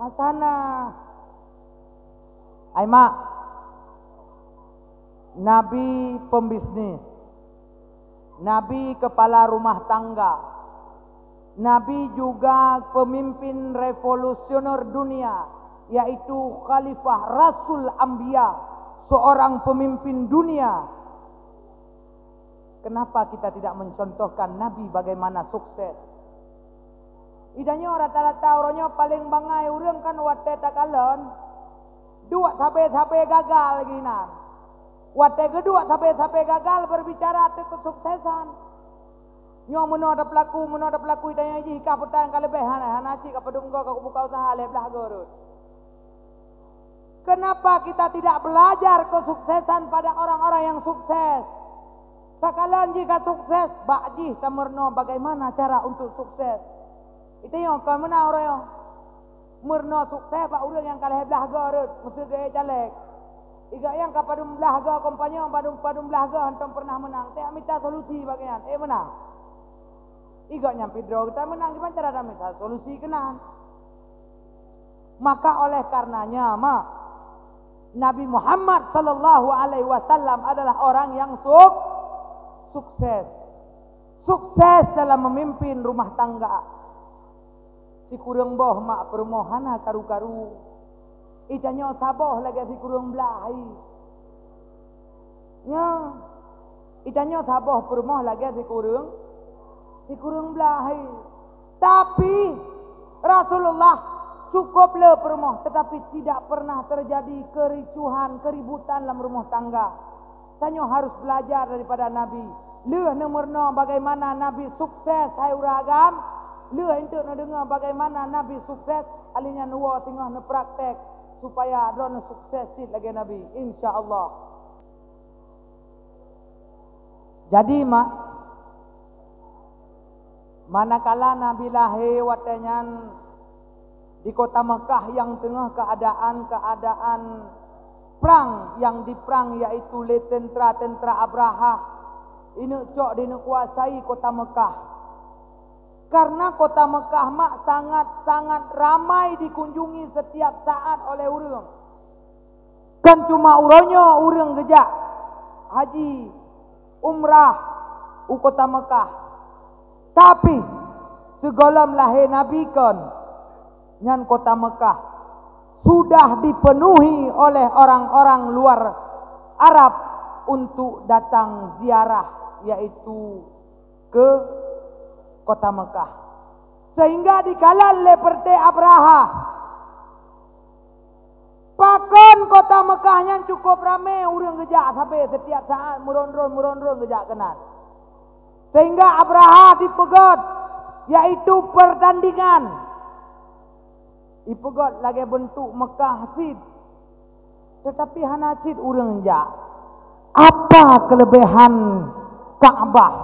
hasanah. Hai mak, Nabi pembisnis, Nabi kepala rumah tangga, Nabi juga pemimpin revolusioner dunia, yaitu Khalifah Rasul Anbiya, seorang pemimpin dunia. Kenapa kita tidak mencontohkan Nabi bagaimana sukses? Idanyoe rata-rata uroe nyoe paleng bangai ureuëng kan watée takalon, duek sabe-sabe gagal lagée nan. Watée geuduek sabe-sabe gagal berbicara teuh keusuksesan. Nyoe meunoe tapeulaku, meunoe tapeulaku, idanyoe jih kah peutan ka leubeh hana, hana cit ka padum goe ka kubuka usaha lhée blaih goe rot. Kenapa kita tidak belajar kesuksesan pada orang-orang yang sukses? Takalon jih ka sukses, bak jih tameurunoe bagaimana cara untuk sukses. Itanyoe kon meunan uroe nyoe. Meurunoe sukses bak ureuëng nyang ka lhée blaih goe rot, meuseuti geuék caleg. Igoe nyang ka padum blaih goe kampanye, padum, padum blaih goe hántom peureunah meunang. Tajak mita solusi bak nyan, ék meunang. Igoe nyang pih droe geutanyoe meunang, kiban cara tamita solusi keunan. Maka oleh karenanya, mak, Nabi Muhammad sallallahu alaihi wasallam adalah orang yang suk-, sukses. Sukses dalam memimpin rumah tangga. Sikureueng boh mak peurumoh hana karu-karu. Itanyoe saboh lagée sikureueng blaih. Nyoe, itanyoe saboh peurumoh lagée sikureueng, sikureueng blaih. Tapi, Rasulullah cukup le peurumoh, tetapi tidak pernah terjadi kericuhan, keributan lam rumoh tangga. Tanyoe harus belajar daripada Nabi. Lheueh neumeurunoe bagaimana Nabi sukses, hai ureuëng agam. Lheueh eunteuk neudeungoe bagaimana Nabi sukses, alinyan woe singoh neupraktek supaya droeneuh sukses cit lagée Nabi, insya Allah. Jadi, mak, manakala Nabi lahé watée nyan di kota Mekah nyang teungoh keuadaan-keuadaan Prang nyang diprang yaitu lé teuntera-teuntera Abrahah, ineuk cok dineuk kuasai kota Mekah. Karena kota Mekah mak sangat-sangat ramai dikunjungi setiap saat oleh ureuëng. Kan cuma uroe nyoe ureuëng geujak haji, umrah u kota Mekah. Tapi, sigohlom lahé Nabi kon, nyan kota Mekah sudah dipenuhi oleh orang-orang luar Arab untuk datang ziarah, yaitu ke kota Mekah. Sehingga dikalon lé peureté Abrahah. Pakon kota Mekah nyan cukup ramé ureuëng geujak sabe setiap saat, meuron-ron, meuron-ron geujak keunan. Sehingga Abrahah dipeugét, yaitu pertandingan. Dipeugét lagée beuntuk Mekah cit, tetapi hana cit ureuëng jak. Apa kelebihan Ka'bah?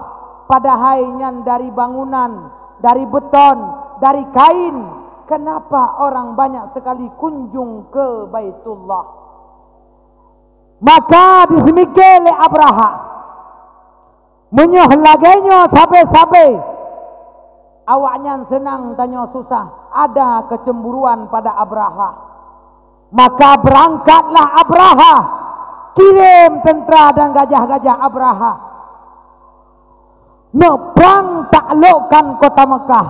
Padahai nyan dari bangunan, dari beton, dari kain. Kenapa orang banyak sekali kunjung ke Baitullah? Maka diseumiké lé Abrahah, meunyoe lagée nyoe sabe-sabe, awaknyan seunang tanyoe susah, ada kecemburuan pada Abrahah. Maka berangkatlah Abrahah, kirim tentera dan gajah-gajah Abrahah, neuprang taklukkan kota Mekah.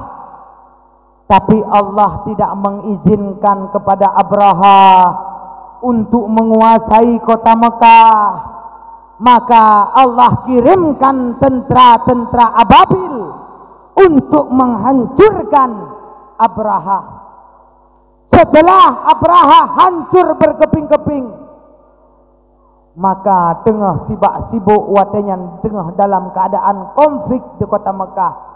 Tapi Allah tidak mengizinkan kepada Abrahah untuk menguasai kota Mekah. Maka Allah kirimkan tentera-tentera ababil untuk menghancurkan Abrahah. Setelah Abrahah hancur berkeping-keping, maka teungoh sibak sibok watée nyan, teungoh dalam keadaan konflik di kota Mekah,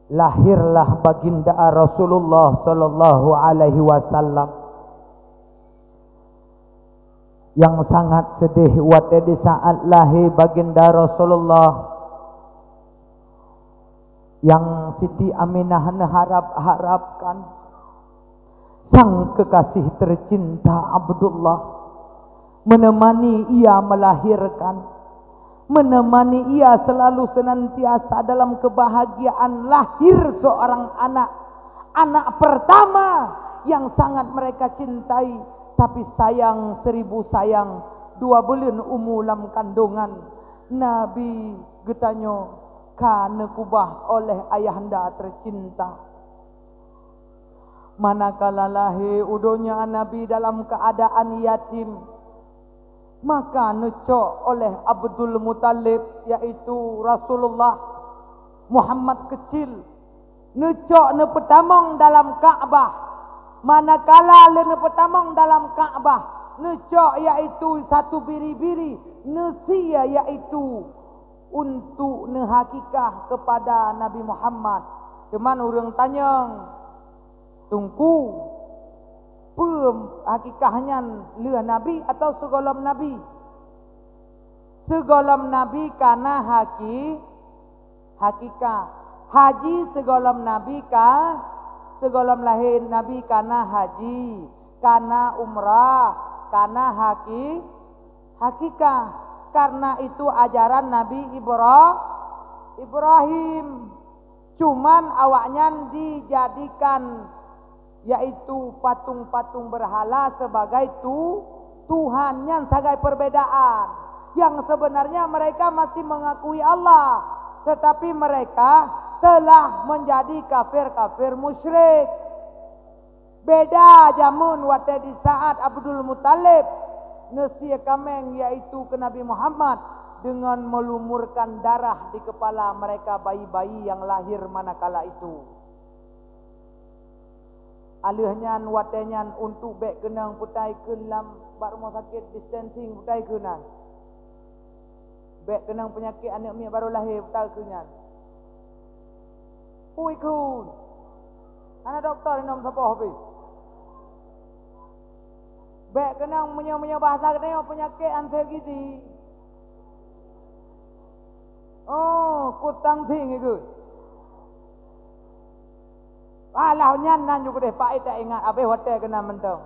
lahirlah Baginda Rasulullah sallallahu alaihi wasallam. Nyang sangat seudeh watée di saat lahé Baginda Rasulullah, nyang Siti Aminah neuharab-harabkan, sang kekasih tercinta Abdullah, menemani ia melahirkan, menemani ia selalu senantiasa dalam kebahagiaan lahir seorang anak, anak pertama yang sangat mereka cintai, tapi sayang seribu sayang, dua buleuen umu lam kandungan Nabi geutanyoe ka neukubah oleh ayahanda tercinta. Manakala lahé u donya Nabi dalam keuadaan yatim, maka neucok oleh Abdul Muthalib, yaitu Rasulullah Muhammad keucil, neucok neupeutamong dalam Ka'bah. Manakala lé neupeutamong dalam Ka'bah, neucok, yaitu satu biri-biri, neusie, yaitu untuk neuhakikah kepada Nabi Muhammad. Teuma ureuëng tanyong, Teungku, peue hakikah nyan lheueh Nabi atawa sigohlom Nabi? Sigohlom Nabi kana haki-, hakikah. Haji sigohlom Nabi ka, sigohlom lahé Nabi kana haji, kana umrah, kana haki-, hakikah. Karena itu ajaran Nabi Ibra-, Ibrahim. Cuman awaknyan dijadikan, yaitu patung-patung berhala sebagai tu-, Tuhan, nyan sagai perbedaan. Yang sebenarnya mereka masih mengakui Allah, tetapi mereka telah menjadi kafir-kafir musyrik. Beda jameun watée di saat Abdul Muthalib neusie kaméng, yaitu keu Nabi Muhammad, dengan melumurkan darah di kepala mereka bayi-bayi yang lahir manakala itu. Aleuh nyan, watée nyan untuk bék keunong peutai kheun lam bak rumoh sakét distancing peutai kheun nan. Bék keunong peunyakét aneuëk miet barô lahé peutai kheun nyan. Pui kheun. Hana dokto inong saboh pih. Bék keunong meunyoe-meunyoe bahasa geutanyoe peunyakét ansé gizi. Oh, kutang sing ikut. Alah nyan nan ju keudeh paét tak ingat abéh watée keunan mantong.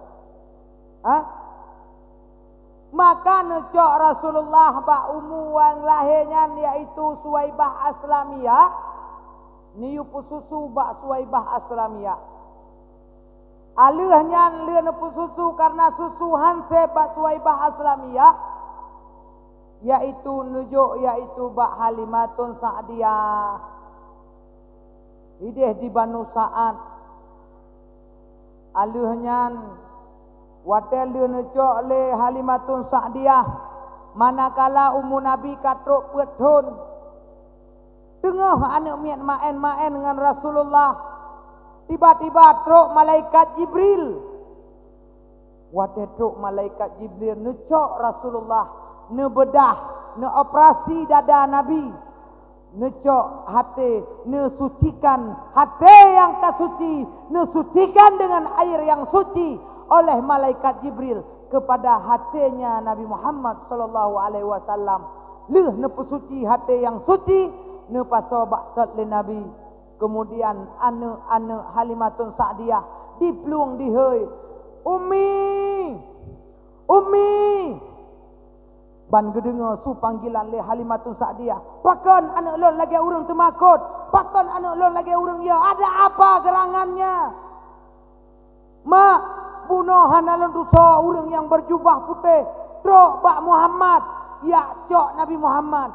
Ha? Maka neucok Rasulullah bak umu nyang lahé nyan, yaitu Suwaibah Aslamiyah, neuyue peususu bak Suwaibah Aslamiyah. A lheueh nyan lheueh neupeususu, kareuna susu han sép bak Suwaibah Aslamiyah, yaitu neujok yaitu bak Halimatun Sa'diyah, idéh di Banu Sa'ad. A lheueh nyan, watée lheueh neucok lé Halimatun Sa'diyah, manakala umu Nabi ka trok peuet thon, teungoh aneuëk miet maén-maén ngon Rasulullah, tiba-tiba trok malaikat Jibril. Watée trok malaikat Jibril, neucok Rasulullah, neubeudah, neuoperasi dada Nabi, neucok haté, neusucikan haté nyang ka suci, neusucikan dengan air yang suci oleh malaikat Jibril kepada hatenya Nabi Muhammad sallallahu alaihi wasallam. Lheueh neupeusuci haté nyang suci, neupasoe bak sot lé Nabi. Kemudian aneuëk-aneuëk Halimatun Sa'diyah diplueng dihôi, "Ummi! Ummi!" Ban geudeungoe su panggilan lé Halimatun Sa'diyah, "Pakon aneuëk lôn lagée ureuëng teumakot? Pakon aneuëk lôn lagée ureuëng yo? Ada apa gerangannya?" "Mak, bunoe hana lôn tusoe ureuëng nyang beujubah putéh trok bak Muhammad, jak cok Nabi Muhammad."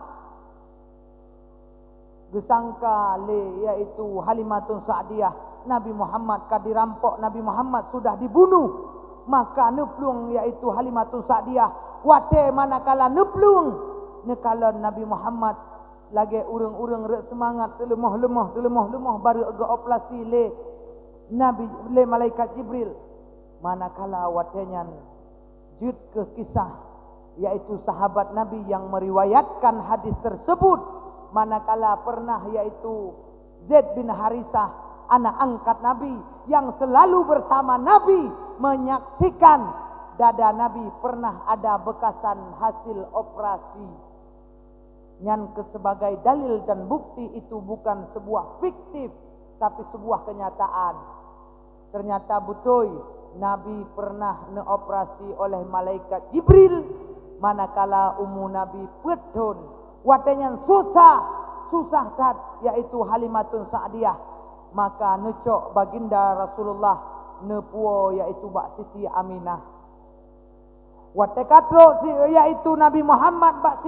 Geusangka lé yaitu Halimatun Sa'diyah Nabi Muhammad ka dirampok, Nabi Muhammad sudah dibunuh. Maka neuplueng yaitu Halimatun Sa'diyah. Watée manakala neuplueng, neukalon Nabi Muhammad lagée ureuëng-ureuëng rot seumangat, teuleumoh-leumoh, teuleumoh-leumoh, barô geuoperasi lé Nabi, lé malaikat Jibril. Manakala watée nyan, jeuet keu kisah, yaitu sahabat Nabi nyang meuriwayatkan hadis tersebut, manakala pernah yaitu Zaid bin Harisah, anak angkat Nabi nyang selalu bersama Nabi, menyaksikan dada Nabi pernah ada beukasan hasil operasi. Nyan keu sebagai dalil dan bukti itu bukan sebuah fiktif, tapi sebuah kenyataan. Ternyata beutôi, Nabi pernah neuoperasi oleh malaikat Jibril manakala umu Nabi peuet thon. Watée nyan susah, susah that, yaitu Halimatun Sa'diyah. Maka neucok Baginda Rasulullah neupuwoe, yaitu bak Siti Aminah. Watée ka trok si, yaitu Nabi Muhammad bak